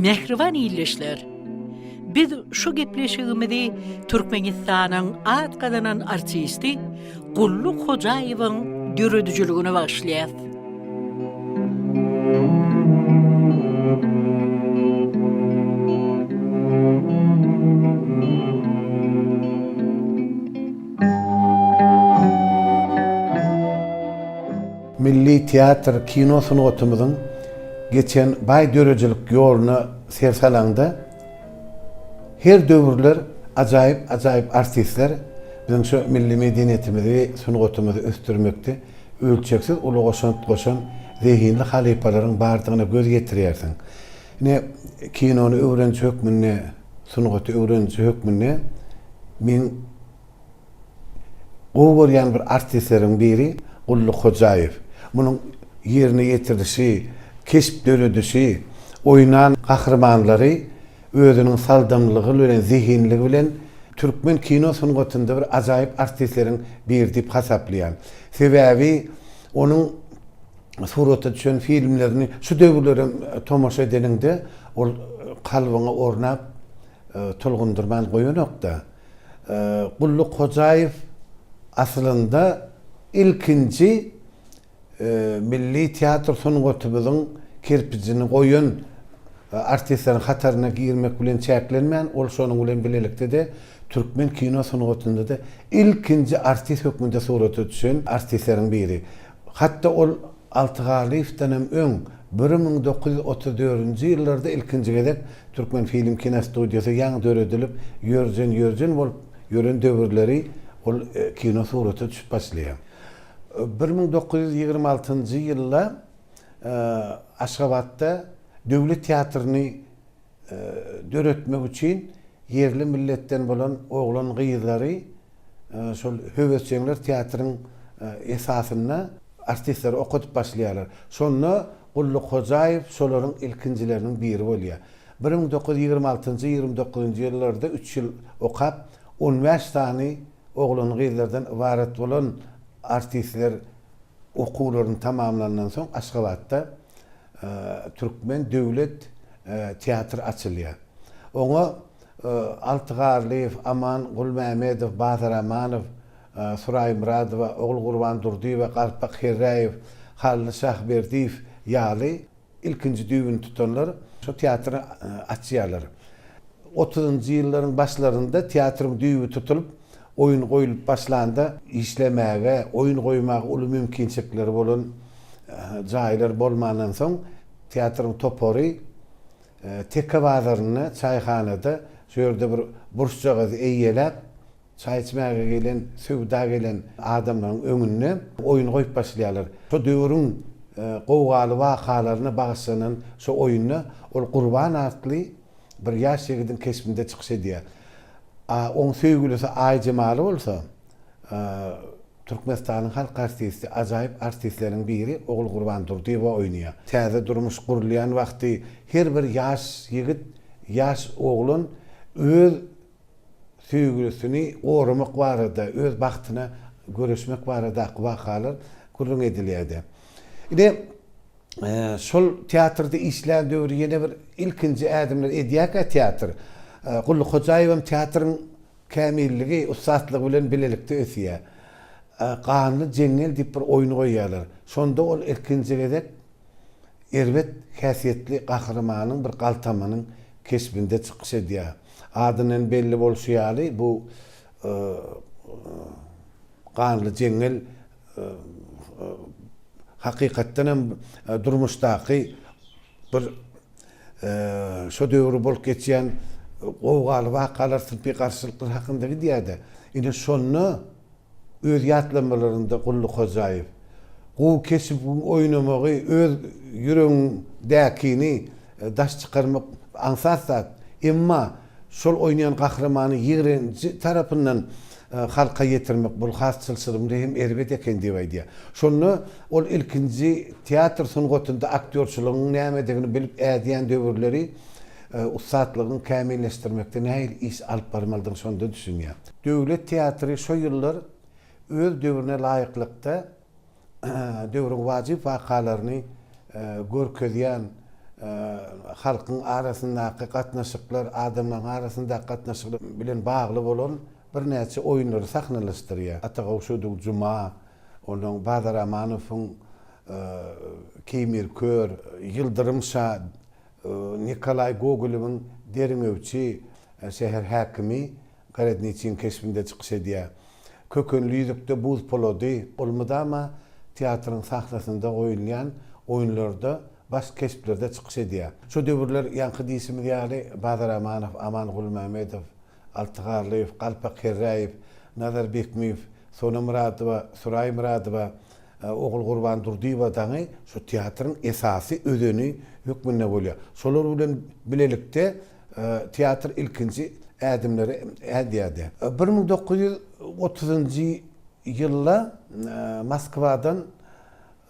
Mähriban ildeşler! Biz şu gepleşigimizi Türkmenistanyň at gazanan artisti Gully Hojaýewiň döredijiligine bagyşlaýarys. Milli teatr, kino sungatymyzyň geçen baý döredijilik ýoluna ser salaňda, her döwürler ajaýyp-ajaýyp artistler biziň şu milli medeniýetimizi, sungatymyzy ösdürmekde ölçegsiz uly goşant goşan zehinli halypalaryň bardygyna göz ýetirýärsiň. Ine, kinony öwreniji hökmünde, sungaty öwreniji hökmünde meň Gowy görýän bir artistleriň biri Gully Hojaýew. Munuň ýerine ýetirişi, keşp döredişi, oýnan gahrymanlary özüniň saldamlygy bilen, zehinligi bilen türkmen kino sungatynda bir ajaýyp artistleriň biri diýip hasaplaýan. Sebäbi onuň surata düşen filmlerini şu döwürlerem tomaşa edeniňde ol kalbyňa ornap tolgundyrman goýanok-da. Gulluk Hojaýew aslynda ilkinji milli teatr sungatymyzyň kerpijini goýan artistleriň hataryna girmek bilen çäklenmän, ol şonuň bilen bilelikde-de türkmen kino sungatynda-da ilkinji artist hökmünde surata düşen artistleriň biri. Hatda ol Alty Garlyýewden hem öň, 1934-nji ýyllarda ilkinji gezek Türkmenfilm kinostudiýasy ýaňy döredilip, ýörjen-ýörjen bolup ýören döwürleri ol kino surata düşüp başlaýar. 1926-njy ýylda Aşgabatda döwlet teatryny döretmek üçin ýerli milletden bolan oglan-gyzlary şol höwesjeňler teatryň esasynda artistleri okadyp başlaýarlar. Şonda Gulluk Hojaýew şolaryň ilkinjileriniň biri bolýar. 1926-njy, 29-njy ýyllarda üç ýyl okap, on bäş sany oglan-gyzlardan ybarat bolan artistler okuwlaryny tamamlandan soň Aşgabatda Türkmen döwlet teatry açylýar. Oňa Alty Garlyýew, Aman Gulmämmedow, Bazar Amanow, Suraý Myradowa, Ogulgurban Durdyýewa, Galpak Herräýew, Hally Şahberdiýew ýaly ilkinji düýbüni tutanlar şo teatry açýarlar. Otuzynjy ýyllaryň başlarynda teatryň düýbi tutulyp, oýun goýlup başlanda işlemäge, oýun goýmaga uly mümkinçilikleri bolan jaýlar bolmandan soň teatryň topary Teke bazarynda, çaýhanada şu ýerde bir burçjagazy eýeläp, çaý içmäge gelen, söwda gelen adamlaryň öňünde oýun goýup başlaýarlar. Şo döwrüň gowgaly wakalaryna bagyşlanan şo oýunda ol Gurban atly bir ýaş ýigidiň keşbinde çykyş edýär. A oň söýgülisi Aýjemaly bolsa, Türkmenistanyň halk artisti, ajaýyp artistleriň biri Ogulgurban Durdyýewa oýnaýar. Täze durmuş gurulýan wagty her bir ýaş ýigit, ýaş oglan öz söýgülisini goramak barada, öz bagtyna göreşmek baradaky wakalar gürrüň edilýärdi. Ine, şol teatrda işlän döwri ýene bir ilkinji ädimler edýärkä teatr, Gully Hojaýewem teatryň Kämilligi, ussatlygy bilen bilelikde ösýär. Ganly jeňňel diýip bir oýun goýýarlar. Şonda ol ilkinji gezek erbet häsiýetli gahrymanyň, bir galtamanyň keşbinde çykyş edýär. Adyndan belli bolşy ýaly, bu Ganly jeňňel hakykatdan hem durmuşdaky bir Şo döwür bolup geçýän gowgaly wakalar, synpy garşylyklar hakynda gidýär-de. Ine, şonda öz ýatlamalarynda Gully Hojaýew, Gowy keşbiň oýnamagy, öz ýüregiňdäkini daş çykarmak aňsat zat. Emma Şol oýnaýan gahrymany ýigrenji tarapyndan halka ýetirmek bul has çylşyrymly hem erbet eken diýip aýdýar. Şonda ol ilkinji teatr sungatynda aktýorçylygyň nämedigini bilip ädýän döwürleri ussatlygyňy kämilleşdirmekde nähili iş alyp barmalydygyny şonda düşünýär. Döwlet teatry şo ýyllar öz döwrüne laýyklykda döwrüň wajyp wakalaryny görkezýän. halkyň arasyndaky gatnaşyklar, adamlaryň arasyndaky gatnaşyklar bilen bagly bolan birnäçe oýunlary sahnalaşdyrýar. Ata Gowşudow Juma, ondan Bazar Amanowyň Keýmir kör, Ýyldyrym şa, Nikolaý Gogolewiň Derňewçi, şäher häkimi Gorodniçiň keşbinde çykyş edýär. Kökenli ýüzükde buz polady. Ol mydama teatryň sahnasynda goýulýan oýunlarda baş keşplerde çykyş edýär. Şo döwürler ýaňky diýşimiz ýaly Bazar Amanow, Aman Gulmämmedow, Alty Garlyýew, Galpak Herräýew, Nazar Bekmiýew, Sona Myradowa, Suraý Myradowa, Ogulgurban Durdyýewa daňy şu teatryň esasy özeni hökmünde bolýar. Şolar bilen bilelikde teatr ilkinji ädimleri ädýärdi. 1930-njy ýylda Moskwadan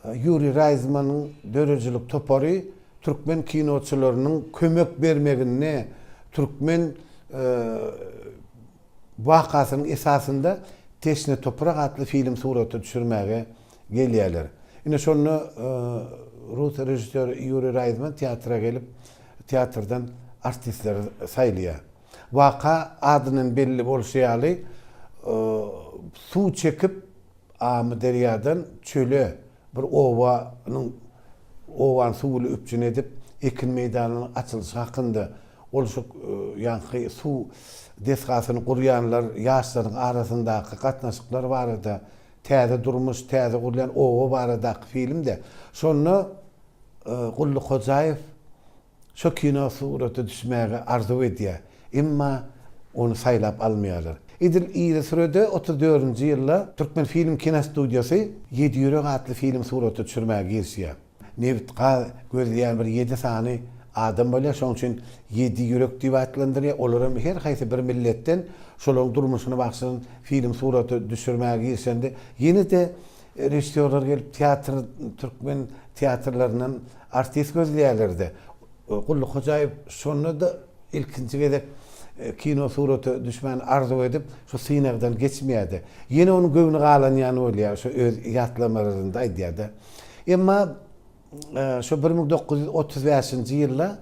Ýuriý Raýzmanyň döredijilik topary türkmen kinoçylarynyň kömek bermeginde türkmen wakasynyň esasynda Teşne toprak atly film surata düşürmäge gelýärler. Ine şonda rus režissýory Ýuriý Raýzman teatra gelip, teatrdan artistleri saýlaýar. Waka adyndan belli bolşy ýaly, suw çekip Amyderýadan çöle bir obanyň obany suw bilen üpjün edip, ekin meýdanynyň açylyşy hakynda ol şu ýaňky suw desgasyny gurýanlar ýaşlaryň arasyndaky gatnaşyklar barada täze durmuş, täze gurulýan oba baradaky filmde. Şonda Gully Hojaýew Şo kino surata düşmäge arzuw edýär. Emma ony saýlap almaýarlar. Edil yzysüre-de 34-nji ýylda Türkmenfilm kinostudiýasy Ýedi ýürek atly film surata düşürmäge girişýär. Nebit-gaz gözleýän bir ýedi sany adam bolýar, şonuň üçin Ýedi ýürek diýip atlandyrýar. Olaram her haýsy bir milletden şolaryň durmuşyny bagyşlanan film surata düşürmäge girişende ýene-de režissýorlar gelip teatr türkmen teatrlaryndan Artist gözleýärler-de. Gully Hojaýew şonda-da ilkinji gezek kino surata düşmäni arzuw edip, şu synagdan geçmeýär-de. Ýene onuň göwni galanýan bolýar, şo öz ýatlamalarynda aýdýar-da. Emma şo 1935-nji ýylda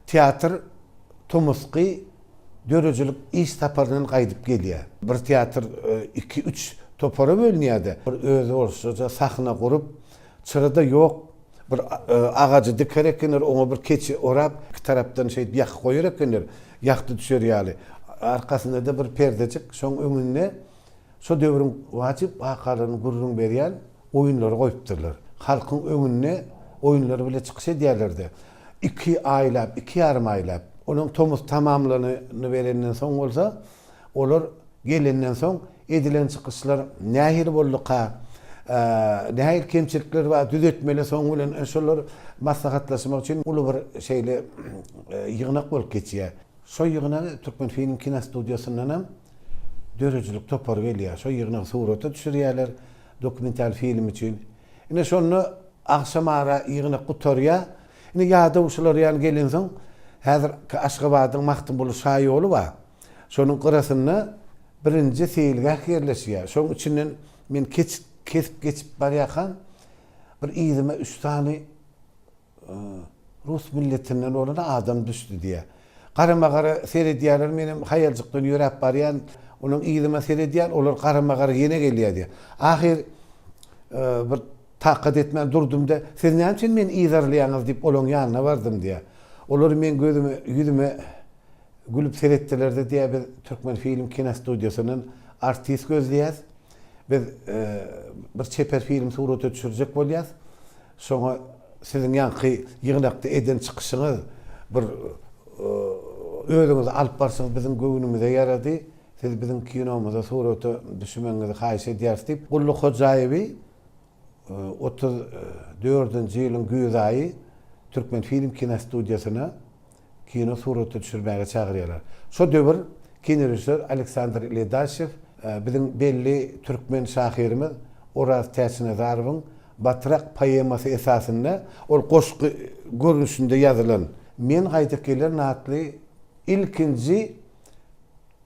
teatr tomusky döredijilik iş saparyndan gaýdyp gelýär. Bir teatr iki-üç topara bölünýär-de. Bir özboluşlyja sahna gurup, Çyra-da ýok. Bir agajy diker ekenler, oňa bir keçe orap, iki tarapdan şeýdip ýaky goýar ekenler, ýagty düşer ýaly. Arkasynda-da bir perdejik, şoň öňünde şo döwrüň wajyp wakalaryny gürrüň berýän oýunlary goýupdyrlar. Halkyň öňünde oýunlary bile çykyş edýärler-de. Iki aýlap, iki ýarym aýlap. Onuň tomus tamamlanyberenden soň bolsa, Olar gelenden soň edilen çykyşlar nähili bolduka, nähili kemçilikler bar, düzetmeli soň bilen şolar maslahatlaşmak üçin uly bir şeýle ýygnak bolup geçýär. Şo ýygnaga Türkmenfilm kinostudiýasyndanam döredijilik topary gelýär. Şo ýygnagy surata düşürýärler dokumental film üçin. Ine şonda agşamara ýygnak gutarýar. Ine ýadaw şular ýaly gelensoň häzirki Aşgabadyň Magtymguly şaýoly bar. Şonuň gyrasynda birinji seýilgäh ýerleşýär. Şonuň içinden men keç kesip geçip barýarkam, bir yzyma üç sany rus milletinden bolan adam düşdi diýýär. Garama-gara seredýärler, menem haýaljykdan ýöräp barýan, onuň yzyma seredýän, olar garama-gara ýene gelýär diýýär. Ahyr bir takat etmän durdum-da, siz näme üçin meni yzarlaýaňyz diýip olaryň ýanyna bardym diýýär. Olar meň gözüme, ýüzüme Gülüp seretdiler-de diýýär, biz Türkmenfilm kinostudiýasyndan artist gözleýäs. Biz bir çeper film surata düşürjek bolýas. Şoňa siziň ýaňky ýygnakda eden çykyşyňyz, bir özüňizi alyp barşyňyz biziň göwnümize ýarady. Siz biziň kinomyza surata düşmegiňizi haýyş edýäris diýip, Gully Hojaýewi 34-nji ýylyň güýz aýy Türkmenfilm kinostudiýasyna kino surata düşürmäge çagyrýarlar. Şo döwür kinorežissýor Aleksandr Ledaşew biziň belli türkmen şahyrymyz Oraz Täçnazarowyň Batrak poemasy esasynda, ol goşgy görnüşinde ýazylan Men gaýdyp gelerin atly ilkinji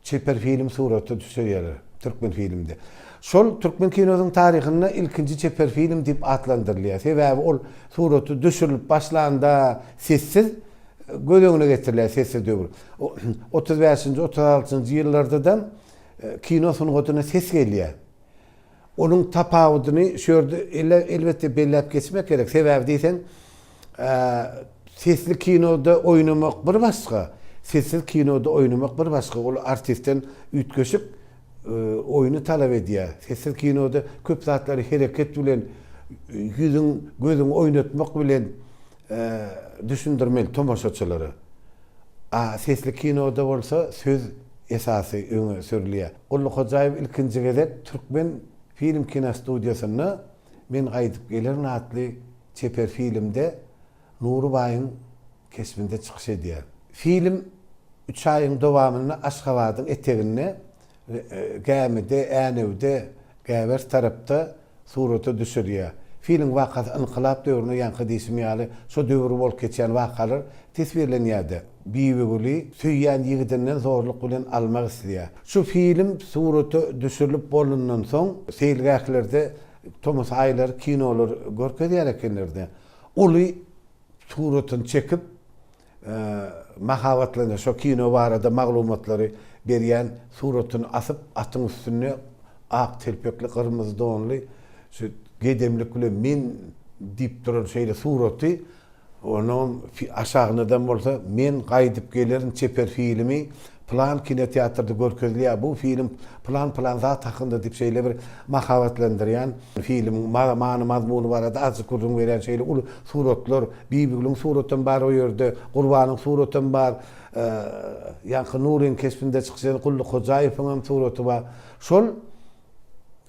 çeper film surata düşürýärler. Türkmenfilmde. Şol türkmen kinosynyň taryhynda ilkinji çeper film diýip atlandyrylýar. Sebäbi ol surata düşürilip başlanda sessiz göz öňüne getirilýär sessiz döwür. 35-nji, 36-njy ýyllarda-da kino sungatyna ses gelýär. Onuň tapawudyny şu ýerde elbetde belläp geçmek gerek. Sebäbi diýseň, sesli kinoda oýnamak bir başga, sessiz kinoda oýnamak bir başga. Ol artistden üýtgeşik oýny talap edýär. Sessiz kinoda köp zatlary hereket bilen, ýüzüň, gözüňi oýnatmak bilen düşündirmeli tomaşaçylara. A sesli kinoda bolsa söz esasy öňe sürülýär. Gully Hojaýew ilkinji gezek Türkmen film kinostudiýasynda Men gaýdyp gelerin atly çeper filmde Nury baýyň keşbinde çykyş edýär. Film üç aýyň dowamynda Aşgabadyň eteginde Gämide, Änewde, Gäwers tarapda surata düşürýär. Filmiň wakasy ynkylap döwründe ýaňky diýşim ýaly şo döwür bolup geçýän wakalar teswirlenýärdi. Bibigüli söýýän ýigidinden zorluk bilen almak isleýär. Şu film surata düşürilip bolundan soň seýilgählerde tomus aýlary kinolar görkezýär ekenler-de. Uly suratyny çekip mahabatlanýar. Şo kino barada maglumatlary berýän suratyny asyp, atyň üstünde ak telpekli, gyrmyzy donly, şu gedemlik bilen men diýip duran şeýle suraty, onuň aşagynadam bolsa Men gaýdyp gelerin çeper filmi pylan kinoteatrda görkezilýär, bu film pylan-pylan zat hakynda diýip şeýle bir mahabatlandyrýan filmiň many-mazmuny barada azjyk gürrüň berýän şeýle uly suratlar, Bibigülüň suratam bar o ýerde, Gurbanyň suratam bar, ýaňky Nuryň keşbinde çykyş eden Gully Hojaýewiň hem suraty bar. Şol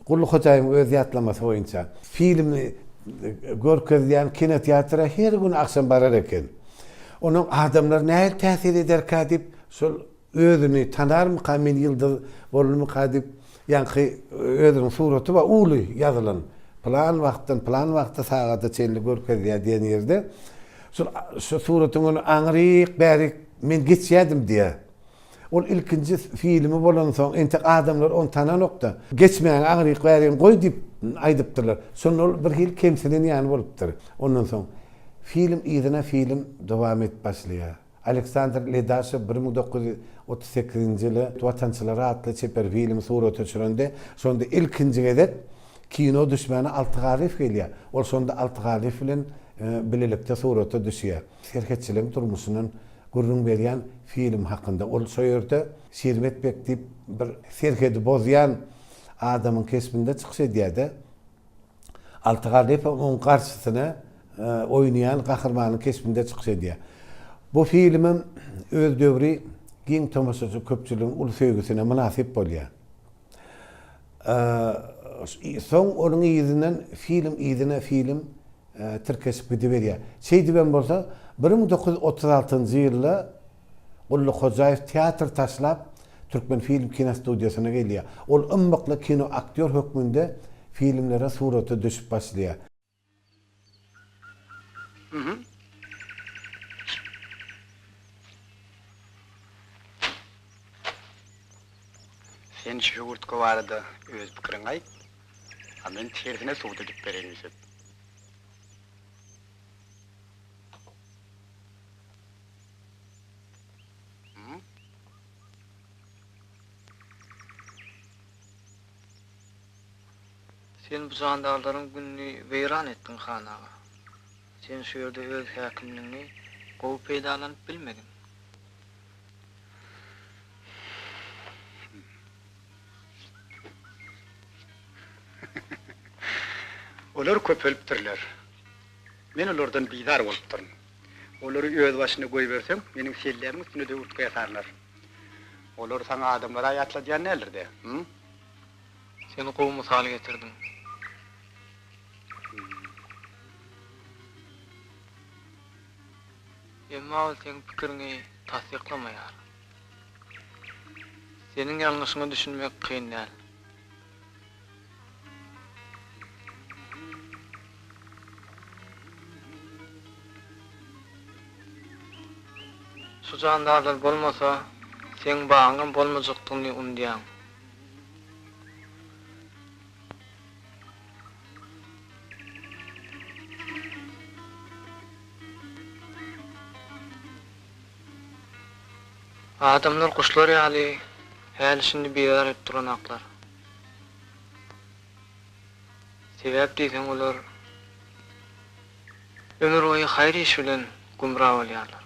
Gully Hojaýewiň öz ýatlamasy boýunça, filmi görkezilýän kinoteatra her gün agşam barar eken. Onuň adamlar nähili täsir ederkä diýip, şol özüni tanarmyka, men ýyldyz boldumyka diýip, ýaňky özüniň suraty bar, uly ýazylan, pylan wagtdan pylan wagta sagada çenli görkezilýär diýen ýerde, şol şu suratyň öňüne aňryk bärik men geçýärdim diýýär. Ol ilkinji filmi bolansoň, entek adamlar ony tananok-da. Geçmäň, aňryk bäriň goý diýip aýdypdyrlar. Şonda ol birhili kemsinen ýaly bolupdyr. Ondan soň film yzyna film dowam edip başlaýar. Aleksandr Ledaşew 1938-nji ýyly Watançylar atly çeper filmi surata düşürende, şonda ilkinji gezek kino düşmäne Alty Garlyýew gelýär. Ol şonda Alty Garlyýew bilen bilelikde surata düşýär. Serhetçileriň durmuşyndan gürrüň berýän film hakynda. Ol şo ýerde Şirmet bek diýip bir serhedi bozýan adamyň keşbinde çykyş edýär-de. Alty Garlyýew onuň garşysyna oýnaýan gahrymanyň keşbinde çykyş edýär. Bu filmem öz döwri giň tomaşaçy köpçüligiň uly söýgüsine mynasyp bolýar. Soň onuň yzyndan film yzyna film tirkeşip gidiberýär. Şeýdibem bolsa, 1936-njy ýylda Gully Hojaýew teatr taşlap, Türkmenfilm kinostudiýasyna gelýär. Ol ymykly kino aktýor hökmünde filmlere surata düşüp başlaýar. Sen şu höwürtge barada öz pikiriňi aýt, a men tersine subut edip bereýin Ýüsüp. Sen bu jandarlaryň gününi weýran etdiň, han aga. Sen şu ýerde öz häkimligiňi gowy peýdalanyp bilmediň. Olar köpelipdirler. Men olardan bizar bolupdyryn. Olary özbaşyna goýberseň, meniň sellämiň üstüne döwürtge ýasarlar. Olar saňa adamlary ýatladýan däldir-dä, hü? Sen gowy mysal getirdiň. Emma ol seň pikiriňi tassyklamaýar. Seniň ýalňyşyňa düşünmek kyn däl. Şu jandarlar bolmasa, seň bagyňam bolmajakdygyny unudýaň. Adamlar guşlar ýaly häli-şindi bizar edip duranaklar. Sebäp diýseň olar ömürboýy haýyr iş bilen gümra bolýarlar.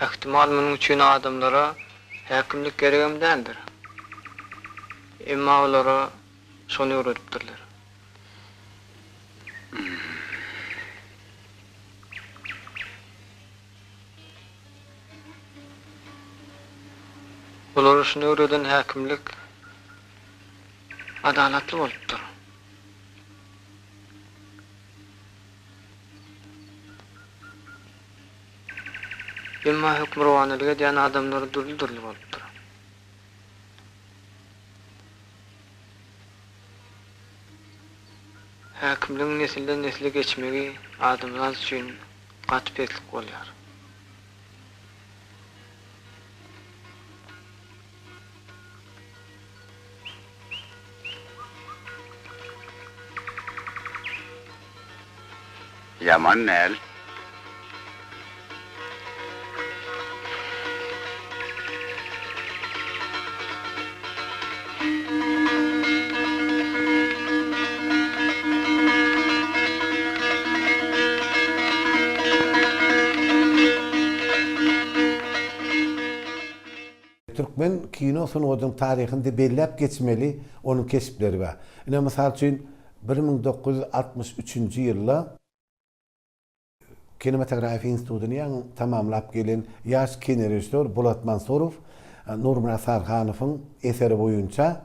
Ähtimal munuň üçin adamlara häkimlik geregem däldir. Emma olara şony öwredipdirler. Olara şuny öwreden häkimlik adalatly bolupdyr. Emma hökmürowanlyk edýän adamlar dürli-dürli bolupdyr. Häkimligiň nesilden-nesle geçmegi adamzat üçin gaty peslik bolýar. Ýaman däl. Türkmen kino sungatynyň taryhynda belläp geçmeli onuň keşpleri bar. Ine, mysal üçin, 1963-nji ýylda Kinematografiýa institutyny ýaňy tamamlap gelen ýaş kinorežissýor Bulat Mansurow Nurmyrat Saryhanowyň eseri boýunça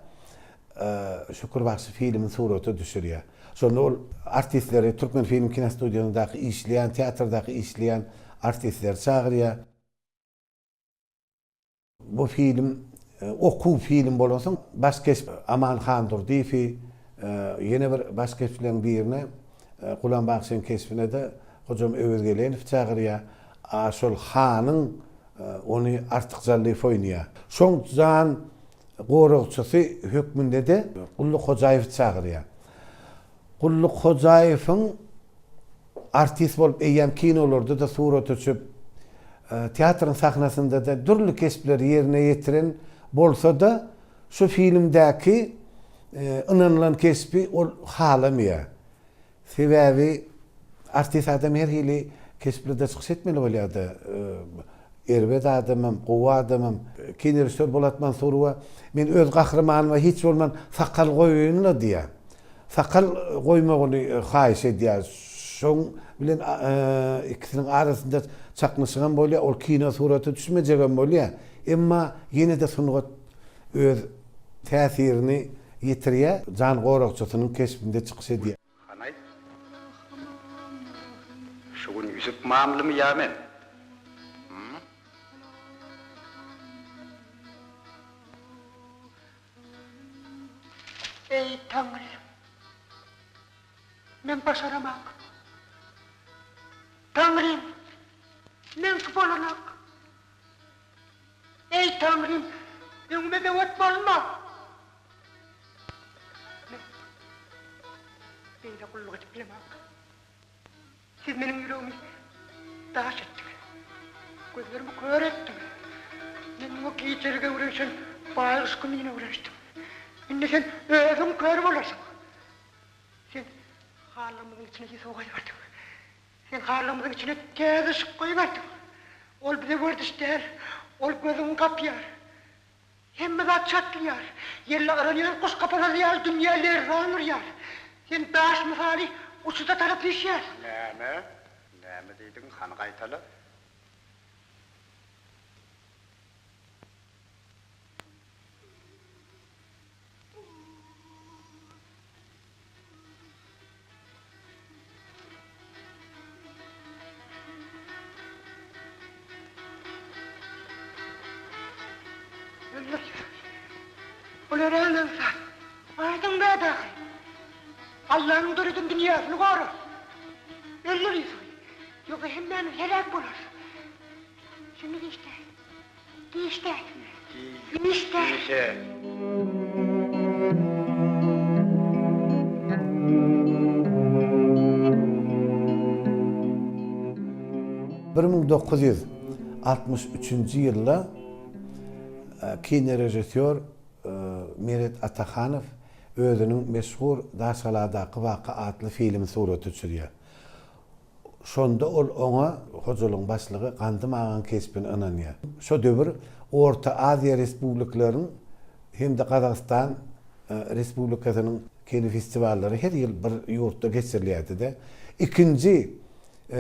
Şükür bagşy filmini surata düşürýär. Şonda ol artistleri Türkmenfilm kinostudiýasyndaky işleýän, teatrdaky işleýän artistleri çagyrýar. Bu film okuw film bolansoň baş keşp Aman Handurdyýewi, ýene bir baş keşpleriň birine Gulam bagşyň keşbine-de Hojam Öwezgelenow çagyrýar. A şol hanyň ony Artyk Jallyýew oýnaýar. Şoň jan goragçysy hökmünde-de Gulluk Hojaýewi çagyrýar. Gulluk Hojaýewiň artist bolup eýýäm kinolarda-da surata düşüp, teatryň sahnasynda-da dürli keşpleri ýerine ýetiren bolsa-da, şu filmdäki ynanylan keşbi ol halamaýar. Sebäbi artist adam her hili keşplerde çykyş etmeli bolýar-da. Erbet adamam, gowy adamam. Kinorežissýor Bolat Mansurowa Men öz gahrymanyma hiç bolman sakal goýaýyn-la diýýär. Sakal goýmagyny haýyş edýär. Şoň bilen ikisiniň arasynda çaknyşygam bolýar, ol kino surata düşmejegem bolýar. Emma ýene-de sungat öz täsirini ýetirýär, jan goragçysynyň keşbinde çykyş edýär. Hany aýt. Şu gün Ýusup mamlymy ýa men? Hum? Eý, Taňrym! Men başaramak. Taňrym! Meňki bolanak. Eý, Taňrym! Öňüme böwet bolma! Men beýle gulluk edip bilemok. Siz meniň ýüregimi daş etdiňiz. Gözlerimi kör etdiňiz. Men muňa gijelik öwrenişen baýguş kimin öwrenişdim. Indi sen özüň kör bolarsyň. Sen hallygymyzyň içine ýusuby goýberdiň. Sen hallygymyzyň içine täze yşyk goýberdiň. Ol bize werziş däl, ol gözüňi gapýar. Hemme zat çatlaýar. Ýelde yranýan guş kapasasy ýaly dünýä lerzan urýar. Sen daş mysaly uçuda tarap üýşýärsiň. Näme? Näme diýdiň? Hany gaýtala? Öldürýär. Ol örän aňsat. Aýdyň zat ahyry. Allanyň döreden dünýäsini gora. Öldür Ýusuby. Ýogsa hemmämiz heläk bolarys. Şindi giç däl. Giç däl. Giç däl. 1963-nji ýylda kinorežissýor Meret Atahanow özüniň meşhur Daşgaladaky waka atly filmini surata düşürýär. Şonda ol oňa hojalygyň başlygy Gandym agaň keşbini ynanýar. Şo döwür Orta Aziýa respublikalaryň hem-de Gazagystan Respublikasynyň kinofestiwallary her ýyl bir ýurtda geçirilýärdi-de. Ikinji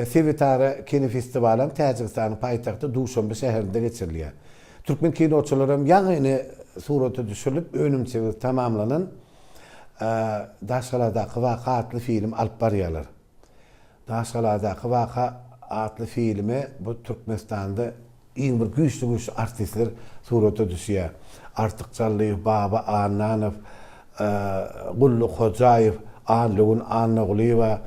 sebitara kinofestiwalam Täjigistanyň paýtagty Duşanbe şäherinde geçirilýär. Türkmen kinoçylaram ýaňy surata düşürilip, önümçiligi tamamlanan Daşgaladaky waka atly film alyp barýarlar. Daşgaladaky waka atly filme bu Türkmenistanda iň bir güýçli-güýçli artistler surata düşýär. Artyk Jallyýew, Baba Annanow, Gully Hojaýew, Anlygün Annagulyýewa,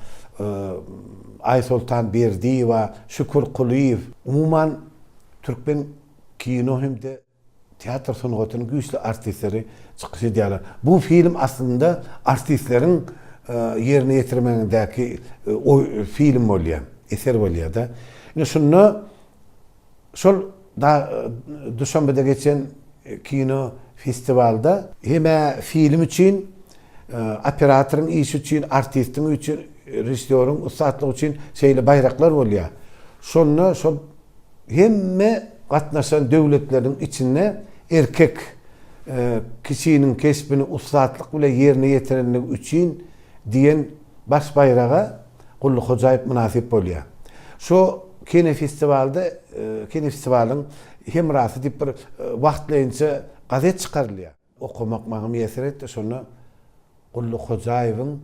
Aýsoltan Berdiýewa, Şükür Kulyýew. Umuman, türkmen kino hem-de Teatr sungatynyň güýçli artistleri çykyş edýärler. Bu film aslynda artistleriň ýerine ýetirmegindäki film bolýar, eser bolýar-da. Indi şunda şol Duşanbede geçen kino festiwalda hem-ä film üçin, operatoryň işi üçin, artistiň üçin, režissýoryň ussatlygy üçin şeýle baýraklar bolýar. Şonda şol Hemme gatnaşan döwletleriniň içinde erkek kişiniň keşbini ussatlyk bilen ýerine ýetirenligi üçin diýen baş baýraga Gully Hojaýew mynasyp bolýar. Şo kinofestiwalda kinofestiwalyň hemrasy diýip bir wagtlaýynça gazet çykarylýar. Okamak maňa miýesser etdi. Şonda Gully Hojaýewiň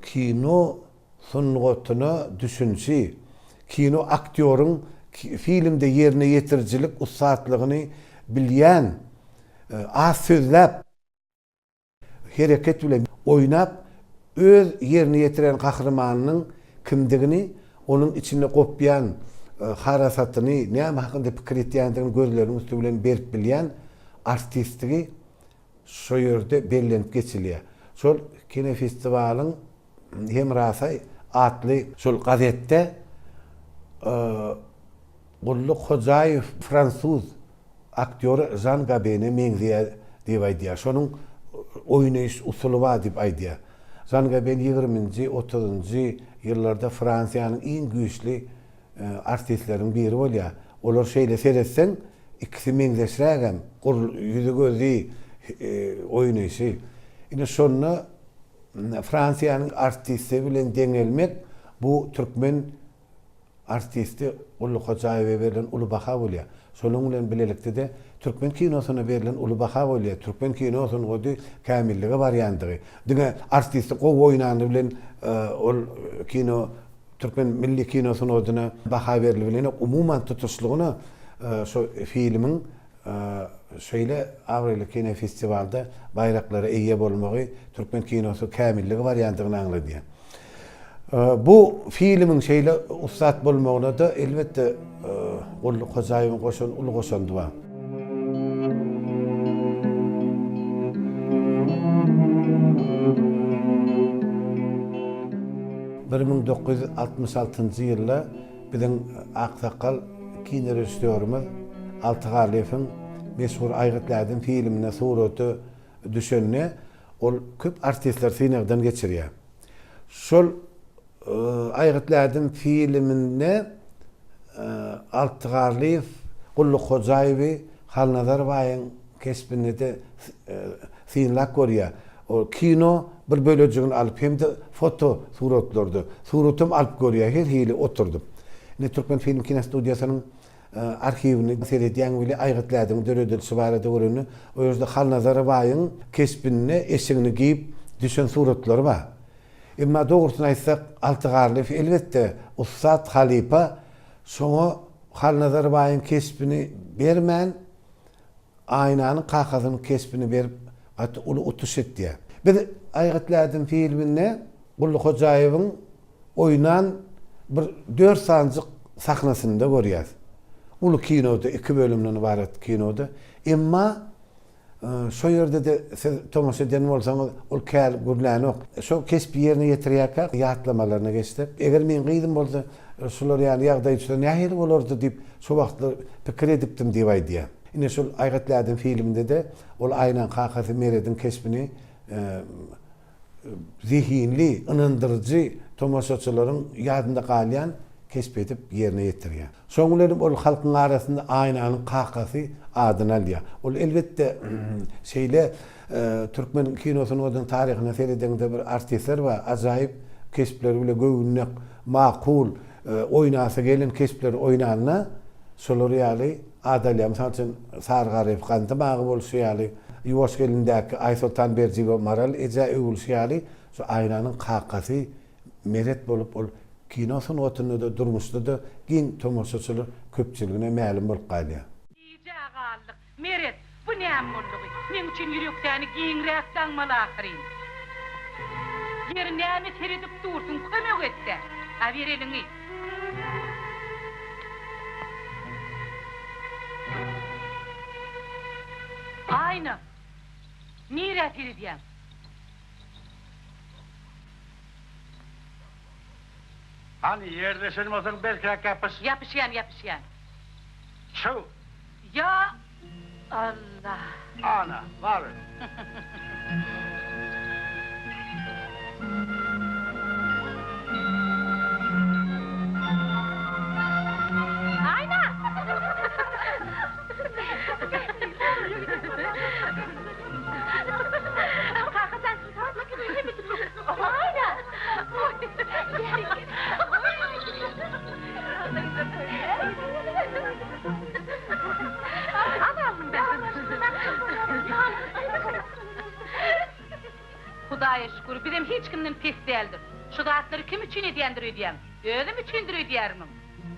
kino sungatyna düşünişi, kino aktýoryň filmde ýerine ýetirijilik ussatlygyny bilýän, az sözläp, hereket bilen oýnap, öz ýerine ýetiren gahrymanynyň kimdigini, onuň içinde gopýan harasatyny, näme hakynda pikir etýändigini gözleriniň üsti bilen berip bilýän artistdigi şo ýerde bellenip geçilýär. Şol kinofestiwalyň Hemrasy atly şol gazetde Gulluk Hojaýew fransuz aktýory Žan Gabene meňzeýär diýip aýdýar. Şonuň oýnaýyş usuly bar diýip aýdýar. Žan Gaben ýigriminji, otuzynjy ýyllarda Fransiýanyň iň güýçli artistleriniň biri bolýar. Olar şeýle seretseň, ikisi meňzeşrägem, ýüzi-gözi, oýnaýşy. Ine şonda Fransiýanyň artisti bilen deňelmek bu türkmen artisti Gully Hojaýewe berlen uly baha bolýar. Şonuň bilen bilelikde-de türkmen kinosyna berlen uly baha bolýar. Türkmen kino sungaty kämillige barýandygy, diňe artisti gowy oýnany bilen ol kino türkmen milli kino sungatyna baha berilibilenok, umuman tutuşlygyna şu filmiň Şeýle abraýly kinofestiwalda baýraklara eýe bolmagy türkmen kinosy kämillige barýandygyny aňladýar. Bu filmiň şeýle ussat bolmagyna-da elbetde Gully Hojaýewiň goşan uly goşandy bar. 1966-njy ýylda Biziň aksakgal kinorežissýorymyz Alty Garlyýewiň meşhur Aýgytly ädim filminde surata düşende ol köp artistleri synagdan geçirýär. Şol Aýgytly ädim filminde Alty Garlyýew Gulluk Hojaýewi Halnazar baýyň keşbinde-de synlap görýär. Ol kino bir bölejigini alyp hem-de foto suratlarda suratam alyp görýär her hili oturdyp. Indi Türkmenfilm kinostudiýasynyň arhiwini seredýäň weli Aýgytly ädigiň döredilişi barada görende o ýerde Halnazar baýyň keşbinde eşigini geýip düşen suratlary bar. Emma dogrusyny aýtsak Alty Garlyýew elbetde ussat halypa şoňa Halnazar baýyň keşbini bermän Aýnanyň kakasynyň keşbini berip gaty uly utuş etýär. Biz Aýgytly ädim filminde Gully Hojaýewiň oýnan bir dört sanyjyk sahnasynda görýäs. Uly kinoda, iki bölümden ybarat kinoda. Emma. Şo ýerde-de siz tomaşa eden bolsaňyz, ol käl gürlänok. Şo keşbi ýerine ýetirýärkä ýatlamalaryna geçsek, eger meň gyzym bolsa, şular ýaly ýagdaý düşse nähili bolardy diýip, şo wagtlar pikir edipdim diýip aýdýar. Ine şol Aýgytly ädim filminde-de ol Aýnaň kakasy Merediň keşbini zehinli, ynandyryjy, tomaşaçylaryň ýadynda galýan keşp edip ýerine ýetirýär. Şoň bilenem ol halkyň arasynda Aýnanyň kakasy adyny alýar. Ol elbetde şeýle türkmen kino sungatynyň taryhyna seredeňde bir artistler bar, ajaýyp keşpleri bile göwünnek, makul, oýnasy gelen keşpleri oýnanda şolar ýaly at alýar. Mysal üçin, Sary Garyp Gandym aga bolşy ýaly, Ýuwaş gelindäki Aýsoltan Berdiýewa Maral ejä öwülşi ýaly, şu Aýnanyň kakasy Meret bolup ol kino sungatynda-da, durmuşda-da giň tomaşaçylar köpçüligine mälim bolup galýar. Gijä galdyk. Meret, bu näme boldugy? Meň üçin ýürekdäni giňräk daňmaly ahyryn. Ýeri näme seredip dursuň, kömek et-dä. A ber eliňi. Aýna, nirä seredýäň? Hany, ýerleşen bolsaň berkräk ýapyş. Ýapyşýan, ýapyşýan. Çyg! Ýa Alla! Ana, bar. Aýna! Kaka jan, Hudaýa şükür, bizem hiç kimden pes däldiris. Şu zatlary kim üçin edýändir öýdýäň? Özüm üçindir öýdýärmiň?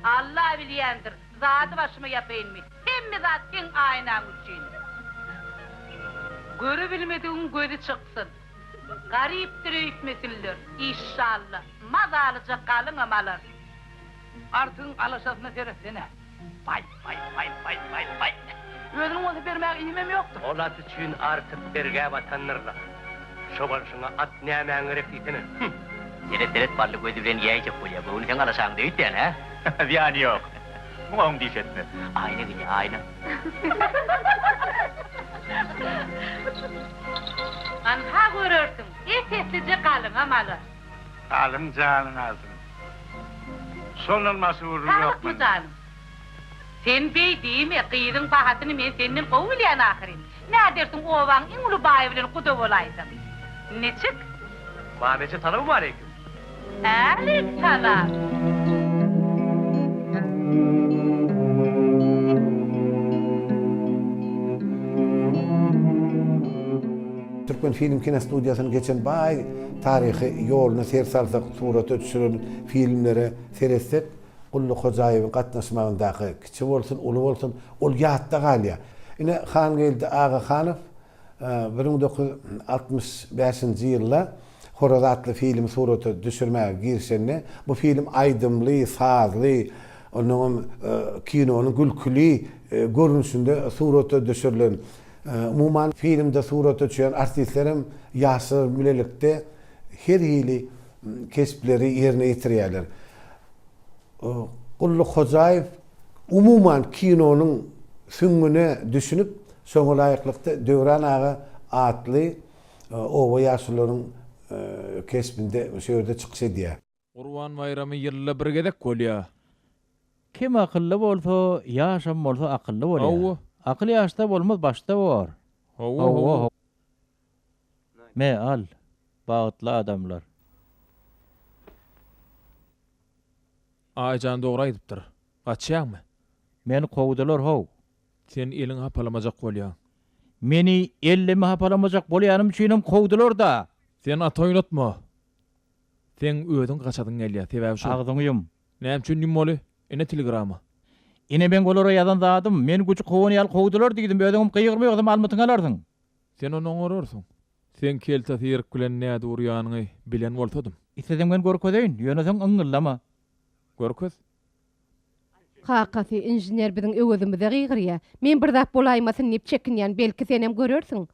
Alla bilýändir, zady başyma ýapaýynmy? Hemme zat seň aýnaň üçin. Görübilmedigiň gözi çyksyn. Garypdyr öýtmesinler, işşalla, mazalyja galyňam alar. Artygyň alaşasyna seretsene. Baý, baý, baý, baý, baý, baý. Özüniň bolsa bermäge iýmem ýokdur. Ol at üçin Artyk bergä batandyr-la. Şo bolşuňa at nämäň gerek diýsene. Hüm! Seret, seret, bally gözi bilen iýäýjek bolýa. Göwni seň alaşaňda öýtýän, hä? Zyýany ýok. Muňa oň diş etmez. Aýna gidýä, aýna. Anha görersiň, ep-eslije galyňam alar. Galyň janyň alsyn. Şondan başga gürrüň ýok Saglykmy mende. janym? Sen beý diýme, gyzyň bahasyny men senden gowy bilýän ahyryn. Nädersiň obaň iň uly baýy bilen guda bolaýsaň. Niçik? Mama eje salowmaleýkim. Älik salam. Türkmenfilm kinostudiýasynyň geçen baý taryhy ýoluna ser salsak, surata düşüren filmlere seretsek, Gully Hojaýewiň gatnaşmagyndaky kiçi bolsun, uly bolsun, ol ýatda galýar. Ine, Hangeldi Agahanow 1965-nji ýylda Horaz atly filmi surata düşürmäge girişende, bu film aýdymly, sazly, onnoňam kinonyň gülküli görnüşinde surata düşürilen. Umuman, filmde surata düşýän artistlerem ýaşlar bilelikde her hili keşpleri ýerine ýetirýärler. Gully Hojaýew umuman kinonyň süňňüne düşünip, şoňa laýyklykda Döwran aga atly oba ýaşulularyň keşbinde şu ýerde çykyş edýär. Gurban baýramy ýylda bir gezek bolýa. Kim akylly bolsa, ýaşam bolsa akylly bolýar. Hawa. Akyl ýaşda bolmaz, başda bor. Hawa, hawa. Me, al, bagtly adamlar. Aýjan dogry aýdypdyr. Gaçýaňmy? Meni kowdular how. Sen eliňi hapalamajak bolýaň. Meni ellimi hapalamajak bolýanym üçinem kowdular-da. Sen at oýnatma. Seň özüň gaçasyň gelýär, sebäbi şol. Agzyňy ýum. Näme üçin ýummaly? Ine telegrama. Ine meň olara ýazan zadym. Meni güjük kowan ýaly kowdular diýdim. Özüňem gygyrma ýogsam almytyňy alarsyň. Sen ony oňararsyň. Seň kelte syryk bilen nädip urýanyňy bilen bolsadym. Isleseň men görkezeýin, ýöne soň yňňyldama. Görkez. Kakasy, inžener biziň öwezimize gygyrýa. Men bir zat bolaýmasyn diýip çekinýän, belki senem görersiň.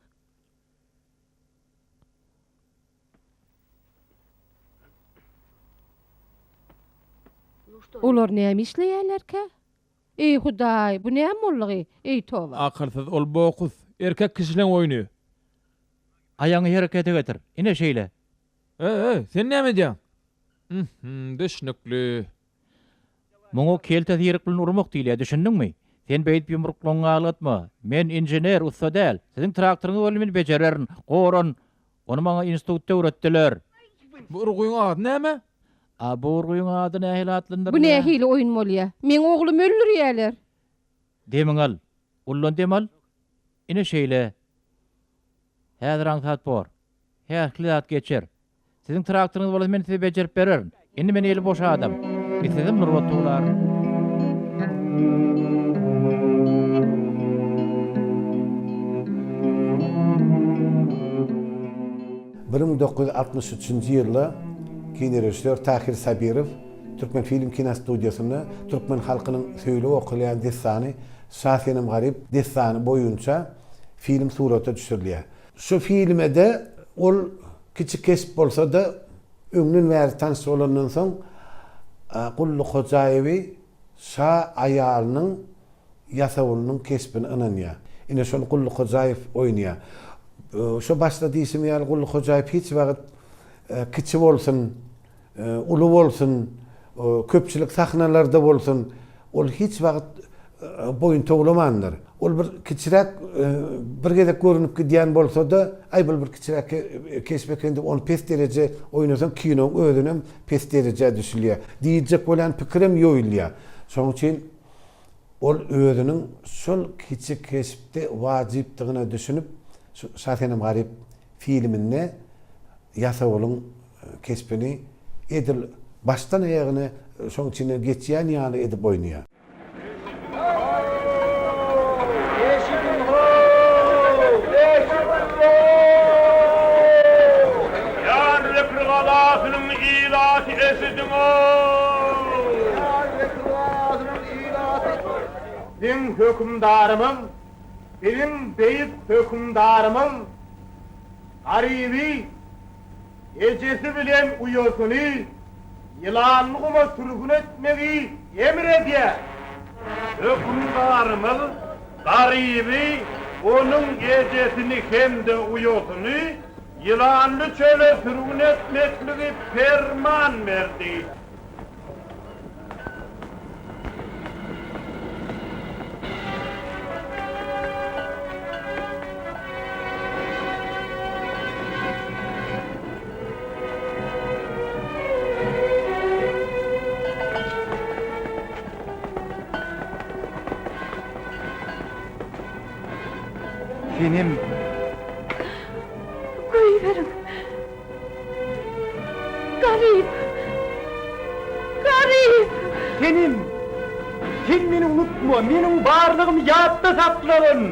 Olar näme işleýärlerkä? Eý, Hudaý, bu näme boldugy? Eý, toba! Akylsyz ol bokus. Erkek kişileň oýny. Aýagyňy herekete getir. Ine şeýle. Eý, sen näme edýäň? Hm, düşnükli. Muňa kelte syryk bilen urmak diýilýär, düşündiňmi? Sen beýdip ýumruklaryňy galgatma. Men inžener, ussa däl. Siziň traktoryňyzy welin men bejererin, goran. Ony maňa institutda öwretdiler. Bu urgyň ady näme? A bu urgyň ady nähili atlandyrylýar? Bu nähili oýun bolýar? Meň oglumy öldürýärler. Demiňi al. Ullan dem al. Ine şeýle. Häzir aňsat bor. Hähli zat geçer. Siziň traktoryňyz bolsa men size bejerip bererin. Indi men eli boş adam. Islesem nurbat towlaryn. 1963-nji ýylda kinorežissýor Tahir Sabirow Türkmenfilm kinostudiýasynda türkmen halkynyň söýlüp okalýan dessany Şasenem-Garyp dessany boýunça film surata düşürilýär. Şu filmede ol kiçi keşp bolsa-da, öňden bäri tanyş bolandan soň, Gully Hojaýewi şa aýalynyň ýasawulynyň keşbini ynanýar. Ine, şony Gully Hojaýew oýnaýar. Şo başda diýşim ýaly, Gully Hojaýew hiç wagt kiçi bolsun, uly bolsun, köpçülik sahnalarda bolsun, ol hiç wagt boýun towlamandyr. Ol bir kiçiräk bir gezek görünip gidýän bolsa-da, aý bul bir kiçiräk keşp eken diýip, ony pes dereje oýnasaň, kinoň özünem pes derejä düşülýär. Diýiljek bolýan pikirem ýoýulýar. Şonuň üçin ol özüniň şol kiçi keşpde wajypdygyna düşünip, şu Şasenem-Garyp filminde ýasawulyň keşbini edil başdan aýagyna şoň içinden geçýän ýaly edip oýnaýar. Diyarbekir galasynyň ilaty eşidiň-ow! Biziň hökümdarymyz, biziň beýik hökümdarymyz Garyby ejesi bilen uýasyny ýylanly guma sürgün etmegi emr edýär. Hökümdarymyz Garyby, onuň ejesini hem-de uýasyny ýylanly çöle sürgün etmekligi perman berdi. Senem. Goýberiň. Garyp! Garyp! Senem! Sen meni unutma, meniň barlygymy ýatda saklagyn!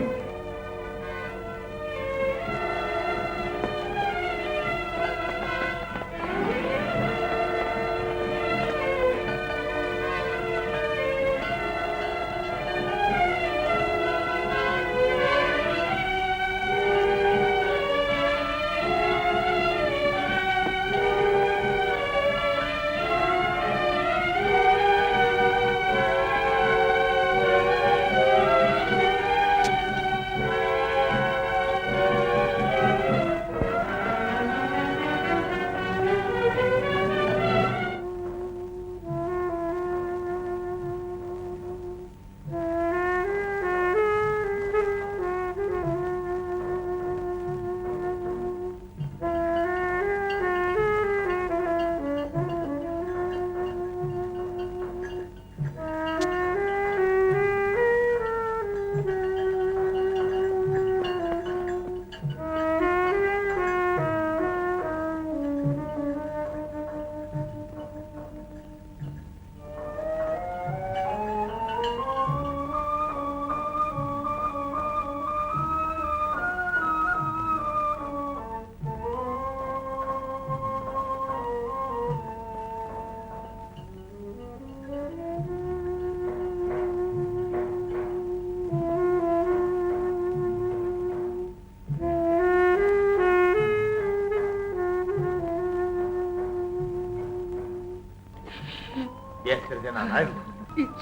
Sen alaýma. Iç.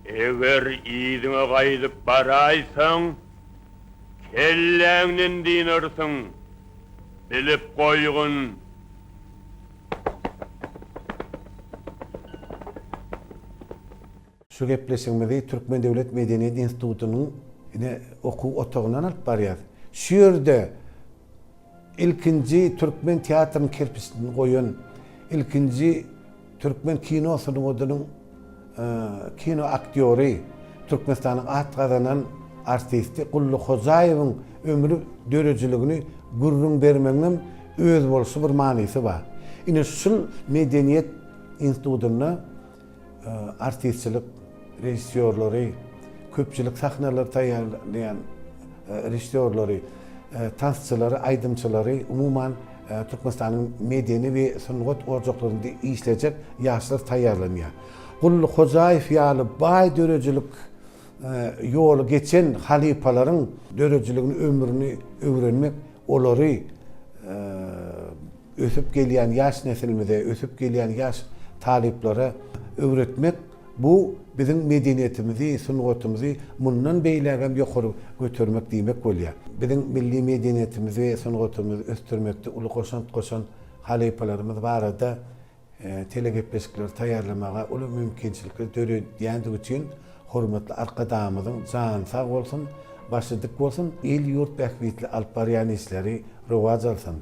Eger yzyňa gaýdyp baraýsaň, kelläňden dynarsyň, bilip goýgun! Şu gepleşigimizi Türkmen döwlet medeniýet institutynyň ine okuw otagyndan alyp barýas. Şu ýerde ilkinji türkmen teatrynyň kerpiçini goýan, ilkinji türkmen kino sungatynyň kino aktýory, Türkmenistanyň at gazanan artisti Gully Hojaýewiň ömri döredijiligini gürrüň bermegiňem özboluşly bir manysy bar. Ine şul medeniýet institutynda artistçilik režissýorlary, köpçülik sahnalary taýýarlaýan režissýorlary, tansçylary, aýdymçylary, umuman, Türkmenistanyň medeni we sungat ojaklarynda işlejek ýaşlar taýýarlanýar. Gully Hojaýew ýaly baý döredijilik ýoly geçen halypalaryň döredijiligini, ömrüni öwrenmek, olary ösüp gelýän ýaş neslimize, ösüp gelýän ýaş talyplara öwretmek bu biziň medeniýetimizi, sungatymyzy mundan beýlägem ýokary götermek diýmek bolýar. Biziň milli medeniýetimizi we sungatymyzy ösdürmekde uly goşant goşan halypalarymyz barada telegepleşikleri taýýarlamaga uly mümkinçilikler döredýändigi üçin hormatly Arkadagymyzyň jany sag bolsun, başy dik bolsun, il-ýurt bähbitli alyp barýan işleri rowaç alsyn!